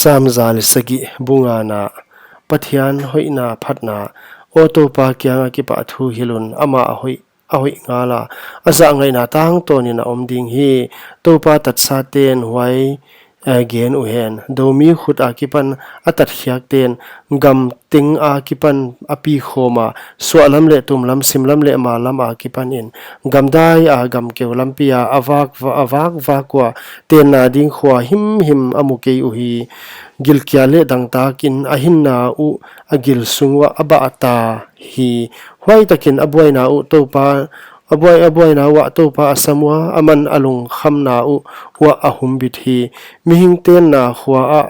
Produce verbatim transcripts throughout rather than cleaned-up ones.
Tam za leh sagih, bung ngana. Pathian hoihna phatna. Aw Toupa, kianga kipahthu hilh un, amah a hoih, a hoih ngala, a zahngaihna tangtawnin a om ding hi. Toupa tatsaten huai, eh, gen uhen. Doumi khut akipan a tatkhiakten gam teng akipan a pi khawma, suahlam leh tumlam, simlam leh mallam akipanin gamdai a gamkeu lampia a vak, a vakvak ua, tenna ding khua himhim a mu kei uhi. Gilkial leh dangtakin a hinna uh a gil sung uah a bah ta hi. Huaitakin a buaina uh Toupa, a buai, a buaina uah Toupa a sam ua, aman a lungkhamna uh uah a humbit hi. Mihing tenna khua ah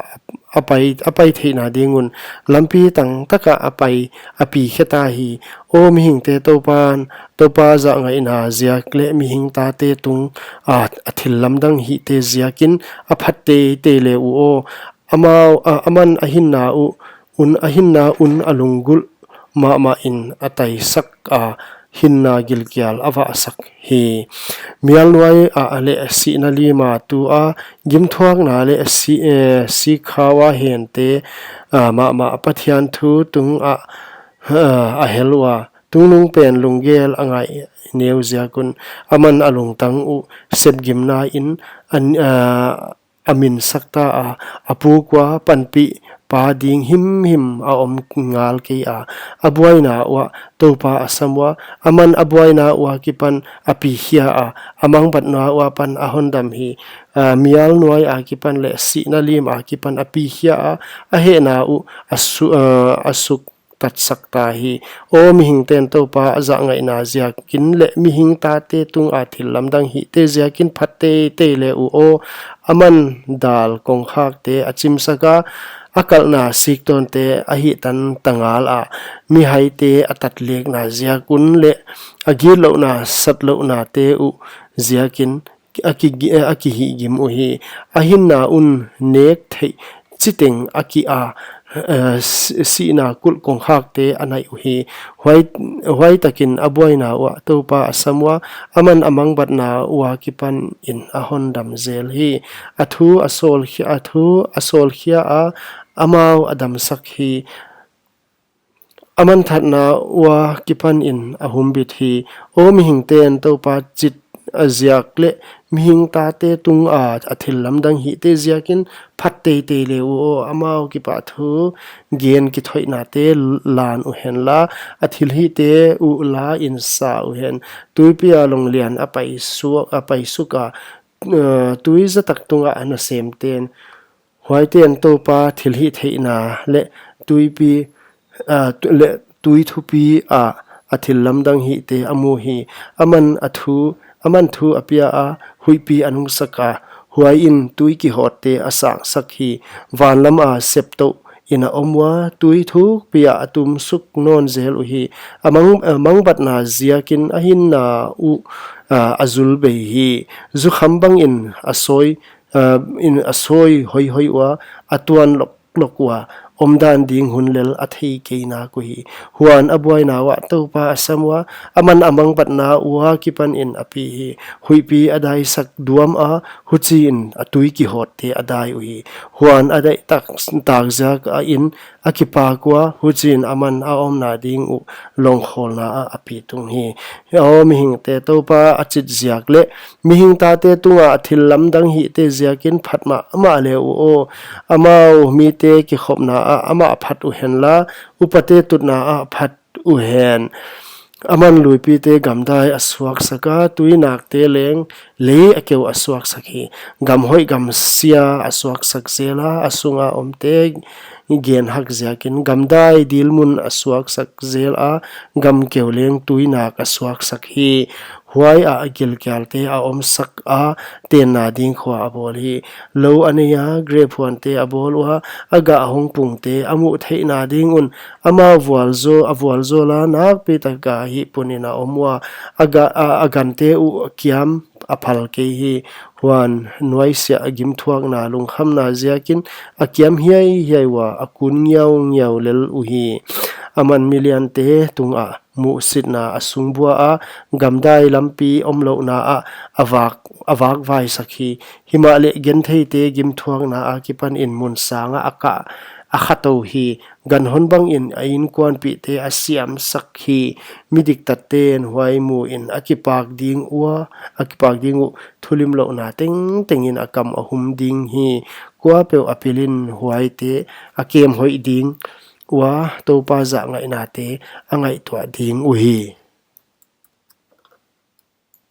a pai, a pai theihna ding un lampi tangtaka a pai, a pi kheta hi. Aw mihingte, Toupan, Toupa zahngaihna ziak leh mihing tate tunga a thillamdang hihte ziakin a phat teitei le uh aw. Amau, a, aman a hinna uh, un, a hinna un a lunggulh mahmahin a taisak a, hinna gilkial a vahsak hi. Mial nuai ah leh sihna lima tua, gimthuakna leh si, eh, sikhaua hente, ah, mahmah Pathian thu tungah, ah, a hel ua, tungnungpen lunggel a ngai neu ziak un, aman a lungtang uh sepgimnain, an, ah, a minsak ta a, a puk ua panpihpa ding himhim a om ngal kei a. A buaina uah Toupa a sam ua, aman a buaina ua kipan a pi khia a, a mangbatna ua pan a hondam hi. Ah, mial nuai akipan leh sihna lim akipan a pi khia a, a hehna uh a su-, ah, a suk tatsak ta hi. Aw mihingten, Toupa zahngaihna ziakin leh mihing tate tunga thillamdang hihte ziakin phat teitei le uh aw. Aman dal kongkhakte a chimsak a, a kalhna siktawnte a hihtan ta ngal a, mihaite a tatlekna ziak un leh a gitlouhna satlouhnate uh ziakin a ki, a kihihgim uhi. A hinna un nek theih chiteng a ki a, eh, si, sihna kulh kongkhakte a naih uhi. Huai, huaitakin a buaina uah Toupa a sam ua, aman a mangbatna ua kipanin a hondam zel hi. A thu a sawl khia, a thu a sawl khia a, amau a damsak hi. Aman thatna ua kipanin a humbit hi. Aw mihingten, Toupa chit a ziak leh mihing tate tunga a thillamdang hihte ziakin phat teitei le uh aw. Amau kipahthu gen kithoihnate lan uhenla, a thilhihte uh lain sa uhen. Tuipia long lian a paisuk, a paisuk a, eh, tui zatak tunga nasemten, huaiten Toupa thilhihtheihna leh tuipi, ah, tu-, leh tui thupi ah a thillamdang hihte a mu hi. Aman a thu, aman thu a pia a, huihpi a nungsak a, huaiin tui kihawtte a sangsak hi. Vanlam a septouh in a om ua, tui thukpi ah a tumsuk nawn zel uhi. A mang, a mangbatna ziakin a hinna uh, ah, a zul bei hi. Zukham bangin a sawi, ah, in a sawi hoihoi ua, a tuan loklok ua, omdan ding hun lel a thei kei nak uhi. Huan a buaina uah Toupa a sam ua, aman a mangbatna ua kipanin a pi hi. Huihpi a daisak duam a, huchiin a tui kihawtte a dai uhi. Huan a daihtak, tak ziakin a kipak ua, huchiin aman a omna ding uh longkhawlna ah a pi tung hi. Aw mihingte, Toupa a chit ziak leh mihing tate tunga a thillamdang hihte ziakin phat mahmah le uh aw. Amau mite kikhopna ah amah phat uhenla, upate tutna ah phat uhen. Aman luipite gamdai a suaksak a, tuinakte leng lei a keu a suaksak hi. Gam hoih gam sia a suaksak zel a, a sunga omte genhak ziakin gamdai dilmun a suaksak zel a, gam keu leng tuinak a suaksak hi. Huai ah a gilkialte a omsak a, tenna ding khua a bawl hi. Lou a nei a, grep huante a bawl ua, a gah hong pungte a muh theihna ding un, amau vualzawl, a vualzawl a, nakpi taka hihpunin a om ua, a ga, a, a gante uh kiam a phal kei hi. Huan nuaisiah a gimthuakna lungkhamna ziakin a kiam hiaihiai ua, a kun ngiaungiau lel uhi. Aman miliante tungah muhsitna a sungbua a, gamdai lampi omlouhna ah a vak, a vakvaisak hi. Himahleh gentheite gimthuakna akipanin mun sangah a kah, a khatou hi. Ganhon bangin a inkuanpihte a siamsak hi. Mi diktatten huai muin a kipak ding ua, a kipak ding uh, thulimlouhna tengtengin a kam a hum ding hi. Kuapeuh a pilin huaite a kem hoih ding ua, Toupa zahngaihnate a ngaihtuah ding uhi.